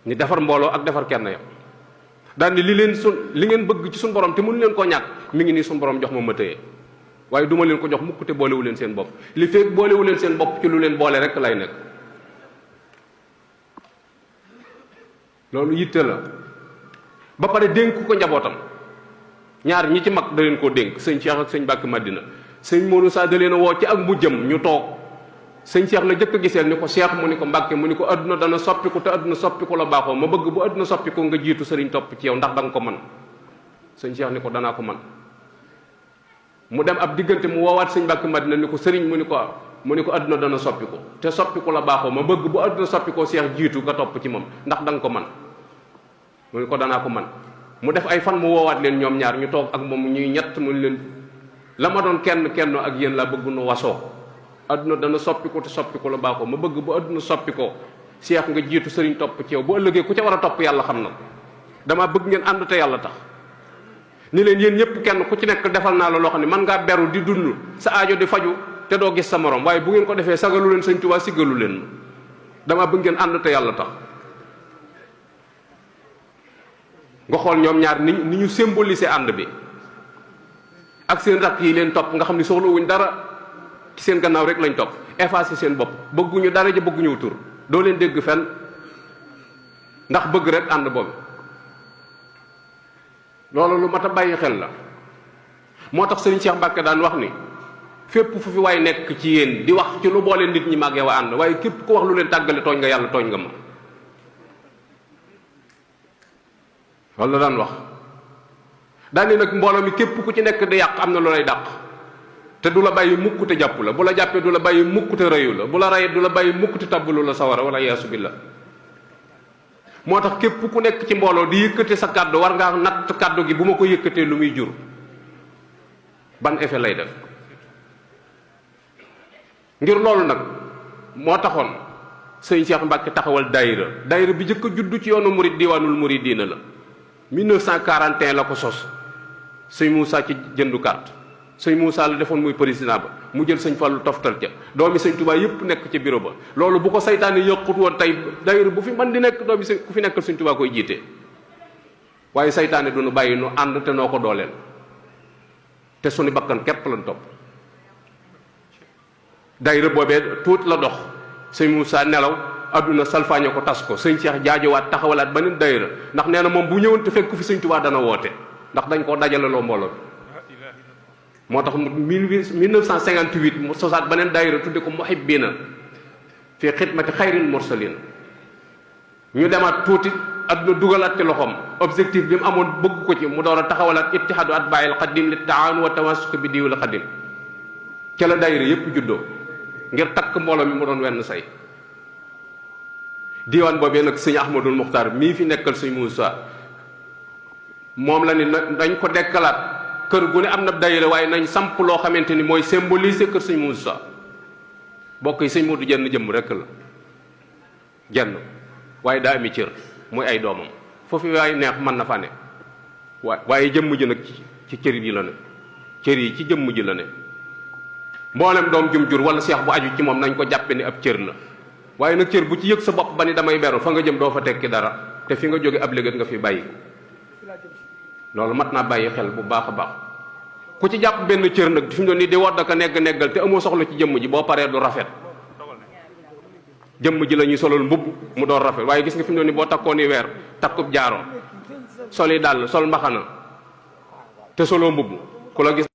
ni defar mbooloo ak defar kenn yam daan ni li ngeen bëgg ci suñu borom te mënu leen koo ñàkk mi ngi nii suñu borom jox ma téye waaye duma leen ko jox mukk te boolewu leen seen bopp li fekk boolewu leen seen bopp ci lu leen boole rek lay nekk. loolu yitte la ba pare dénk ko njabootam ñaar ñi ci mag da leen koo dénk sëñ Cheikh ak sëñ Mbàkke Madina sëñ Modou Sa da leen a woo ci ak mujjam ñu toog sëñ Cheikh la jëkk a giseel ni ko Cheikh mu ni ko Mbàkke mu ni ko adduna dana soppiku te adduna soppiku la baaxoo ma bëgg bu adduna soppiku nga jiitu sëriñ topp ci yow ndax da nga ko man sëñ Cheikh ni ko danaa ko man mu dem ab diggante mu woowaat sëñ Mbàkke Madina ni ko sëriñ mu ni ko adduna dana soppiku te soppiku la baaxoo ma bëgg bu adduna soppikoo Cheikh jiitu nga topp ci moom ndax da nga ko man mu ni ko danaa ko man mu def ay fan mu woowaat leen ñoom ñaar ñu toog ak moom ñuy ñett mu leen la ma doon kenn ak yéen laa bëgg nu wasoo adduna dana soppiku te soppiku la baaxoo ma bëgg bu adduna soppikoo Cheikh nga jiitu sëriñ topp ci yow bu ëllëgee ku ca war a topp yàlla xam na damaa bëgg ngeen ànd te yàlla tax ni leen yéen ñëpp kenn ku ci nekk defal naa la loo xam ne man ngaa beru di dund sa aajo di faju te doo gis sa morom waaye bu ngeen ko defee sagalu leen sëñ Tuubaa siggalu leen damaa bëgg ngeen ànd te yàlla tax nga xool ñoom ñaar ni ñu symboliser ànd bi ak seen rakk yi leen topp nga xam ne soxlawuñ dara ci seen gannaaw rek lañ topp effacé seen bopp bëgguñu dara ja bëgguñu tur doo leen dégg fenn ndax bëgg rek ànd boobu loolu lu mat a bàyyi xel la moo tax sëriñ Cheikh Mbacke daan wax ni fépp fu fi waay nekk ci yéen di wax ci lu boole nit ñi màggee wa ànd waaye képp ku wax lu leen tàggale tooñ nga yàlla tooñ nga ma loolu la daan wax daal ni nag mbooloo mi képp ku ci nekk di yàq am na lu lay dàq te du la bàyyi mukk te jàpp la bu la jàppee du la bàyyi mukk te rëyu la bu la rayee du la bàyyi mukk te tabbalu la sawara wala yaasu billah moo tax képp ku nekk ci mbooloo di yëkkate sa kàddu war ngaa natt kàddu gi bu ma ko yëkkatee lu muy jur ban effet lay def ngir loolu nag moo taxoon sëñ Cheikh Mbacke taxawal daayira bi jëkk a juddu ci yoonu murid diwaanul muridina la 1941 la ko sos sëñ Moussa ci jëndu carte sëñ Moussa la defoon muy président ba mu jël sëñ Fallu toftal ca doomi sëñ Touba yëpp nekk ci bureau ba loolu bu ko saytaane yëqut woon tey daayira bu fi man di nekk doomi ku fi nekkal sëñ Touba koy jiite waaye saytaane du nu bàyyi nu ànd te noo ko dooleel te suñu bakkan képp lañ topp daayira boobee tuut la dox sëñ Moussa nelaw adduna salfaañe ko tas ko sëñ Cheikh jaajowaat taxawalaat beneen daayira ndax nee na moom bu ñëwoon te fekk fi sëñ Touba dana woote ndax dañ koo dajaleloo mbooloo moo tax 1958 mu sosaat beneen daayira tudde ko muhibbina fi xidmati xayril mursalin ñu demaat tuuti adduna dugalaat ci loxoom objectif bi mu amoon bëgg ko ci mu door a taxawalaat ittihaadu atbaa'il xadim li taawun wa tawasuk bi diwil xadim ca la daayira yépp juddoo ngir takk mbooloo mi mu doon wenn say diiwaan boobee nag sëñ Ahmadul Muxtaar mii fi nekkal sëñ Moussa moom la ni dañ ko dekkalaat kër gu ne am na daayira waaye nañ samp loo xamante ni mooy symboliser kër sëñ Moussa bokk yi sëñ Modou jenn jëmm rekk la jenn waaye daa ami cër muy ay doomam foofu waaye neex mën na fa ne waaye jëmm ji nag ci cër yi la ne cër yi ci jëmm ji la ne mboolem doom jum jur wala seex bu aju ci moom nañ ko jàppe ni ab cër la waaye nag cër bu ci yëg sa bopp ba ni damay beru fa nga jëm doo fa tekki dara te fi nga jóge ab légat nga fi bàyyi loolu mat naa bàyyi xel bu baax a baax ku ci jàpp benn cër nag fi mu doon nii di wodd ka neggal te amoo soxla ci jëmm ji boo paree du rafet jëmm ji la ñuy solal mbubb mu doon rafet waaye gis nga fi mu doon nii boo takkoo ni weer takkub jaaroo sol yi dàll sol mbaxana te soloo mbubb ku la gis